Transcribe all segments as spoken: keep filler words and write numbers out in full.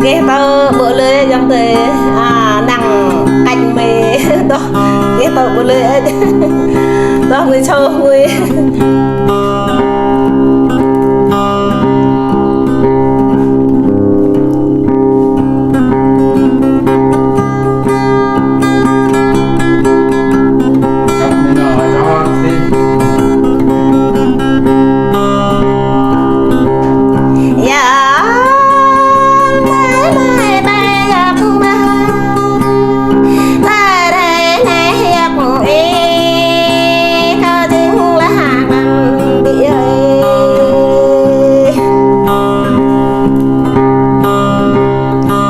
Gêh tơ ƀu lơi yăm tê, a, năng kăč mê. Tơh, gêh tơ ƀu lơi. Tơh, ngui sô, ngui.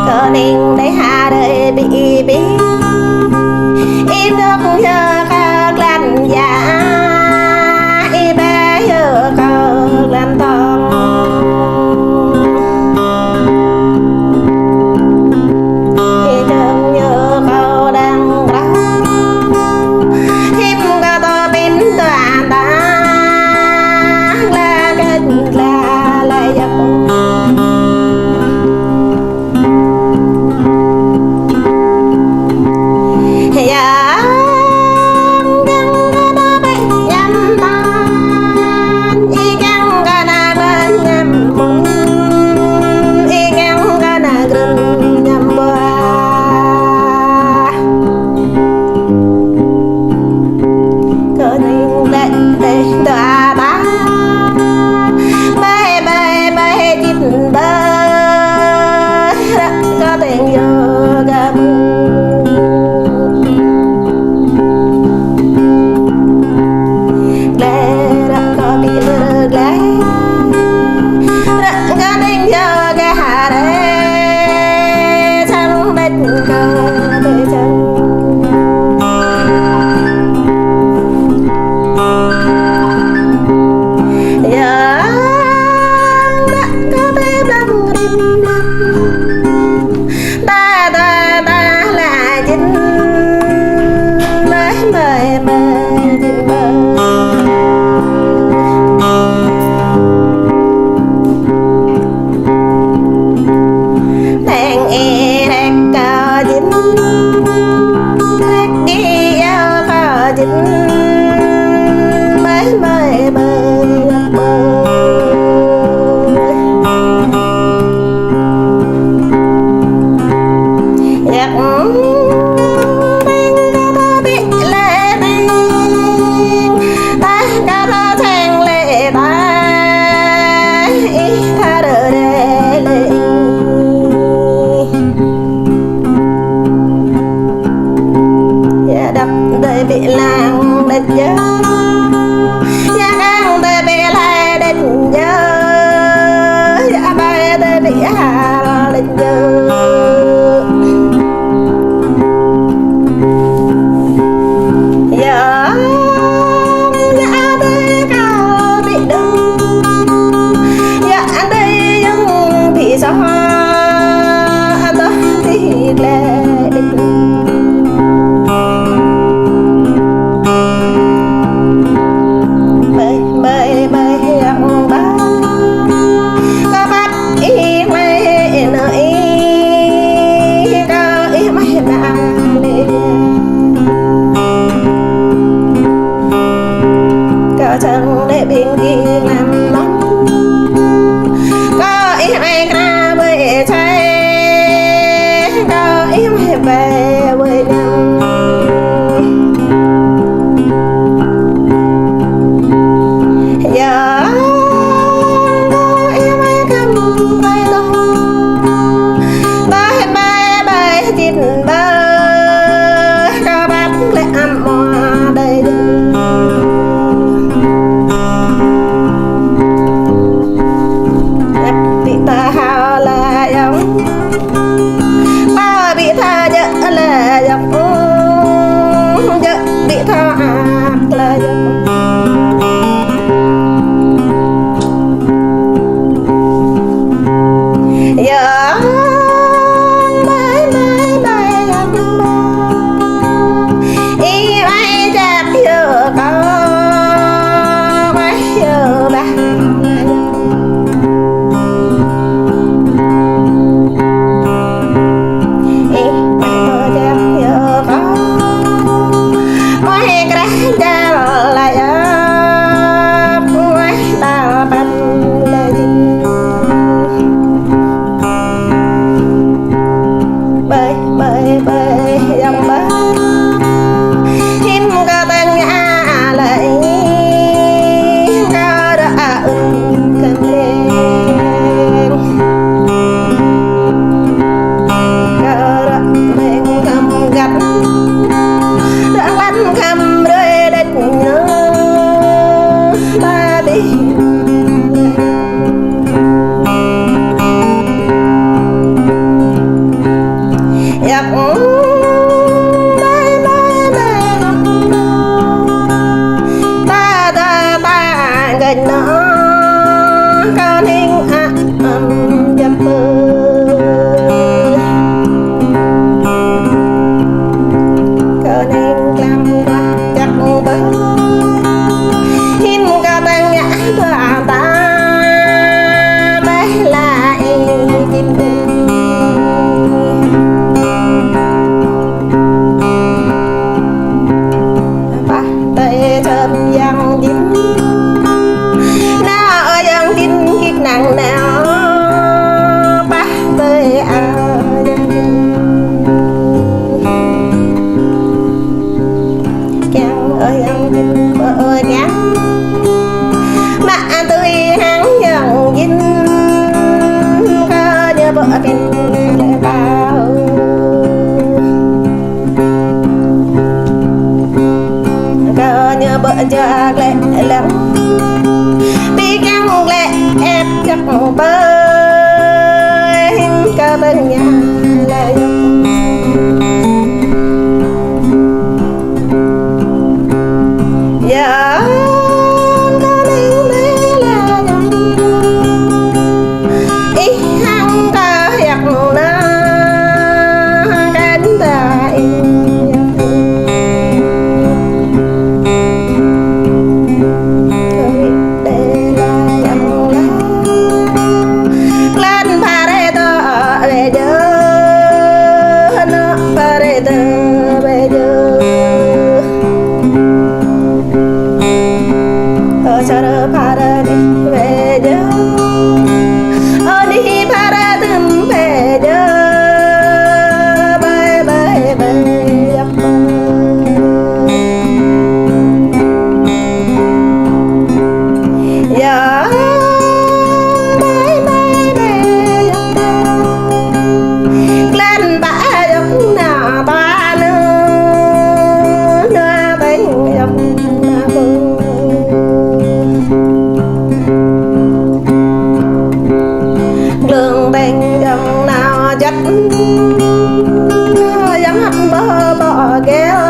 Kơ ning đe ha đe bi bi. Im dong yơ kơ glan ya. Im ba yơ kơ glan tong. Im dong yơ kơ đang rah. Im kơ tơ pin tơ an ta. Gla kơ gla la yă. Kơ ning đe đe đa đa. Bai bai bai jit bai. Ră kơ teng yơ gam. Glai ră kơ bi ră glai. Ră kơ teng yơ gah ha re. Sang met kơ tê sang. Yă, dah kơ tê blang rim blang. Ta ta ta la jin. Meh meh meh jin meh. Teng i rek kơ jin, rek i yơ kơ jin, mơi mơi mơi mơi. Yak beng kơ ta bi lê beng, ta kơ ta teng lê ta. Ih, tha rơ rê lê. Yă dăp dơi ƀiă lăng đĕt yơ. Yă kăng dơi ƀiă lai đĕt yơ. Yă ƀai dơi ƀiă hal đĕt yơ. Yă, yă adơi kâo ƀu đưm. Yă adơi yŏng ƀu soh. Adơi tih lĕ đĭ. Ƀơi, ƀơi, ƀơi yŏng ƀă. Kâo păt ih mơi nơ ih, kâo ih mơi nă lĕ. Kâo čang lĕ ƀing gih ngăn lŏng. Kâo ih mơi kra ƀơi čai. Kâo ih Kiăng ơi yang jin, ơi yang. Mă tui hăng yang jin, kơ ñu ƀu pin lĕ ƀâo. Kơ ñu ƀu jua glĕ lăng. Pi kiăng glĕ ĕp jăk ƀơi, hing kơ tơña lĕ yŏk. Yang kơ ning lĕ lĕ yŏk. Ih hăng kơ yăk na kăn ta ih yăk. Kơ ih đe la yăk la. Klan pha rê tơ bê jơ. Nă pha rê tơ bê jơ. Ơ, čar phara nih bê jơ. Ơ, nih phara tơm bê jơ. Bai, bai, bai, yăk. Yăk, bai, bai, bai, yăk. Klan ba yăk na ba nơ, na ba yăk na bơ. Glưng beng yŏng nao jăt, yŏng hăt mơ bơ gel,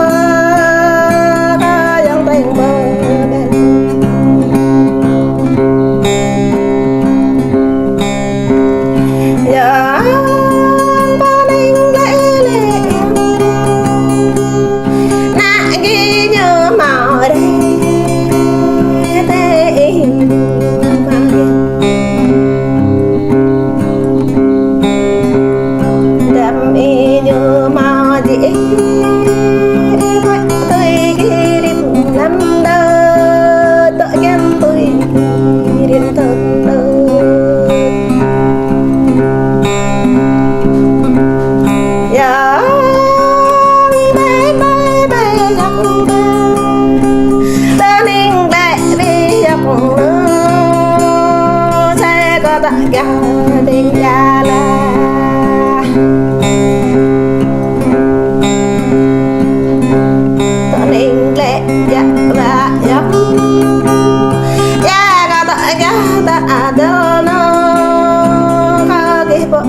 yŏng beng bơ beng. Yŏng bơ ning lĕ lĕ. Nă gih ñu hmâo rê, tê ih hmâo rê. Dăm ih ñu hmâo jih, ih pơ̆t tui gih rĭm năm đơ, tŏ giăm tui gih rĭm thŭn đơ. Yŏng bai bai bai yŏng bai. Tơ ning lĕ ƀing yŏng nơ. Sai kơ tŏ gah ƀing ya la. Tơ ning lĕ ya ba yŏng. Ya kơ tŏ gah ta adơ̆ nơ. Kơ gih pơ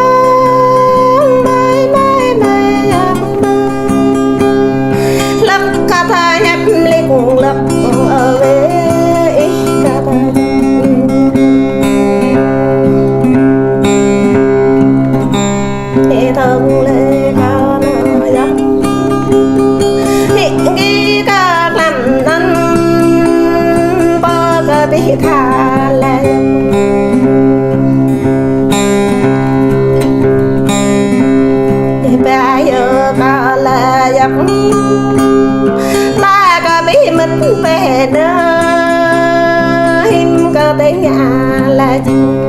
Yŏng bai bai bai yŏng bai. Lăk kơ ta hiăp lĕ kơ lăk ơ wê ih kơ ta. Ih thơ̆ng lĕ kơ nơ yŏng. Ih gih kơ lăm năn. Pơ kơ ƀing kha lĕ yŏng. Ih ba yơ kơ lĕ yŏng. Ba kơ ƀing mĕt pê đơ. Him kơ tê ña lĕ yŏng.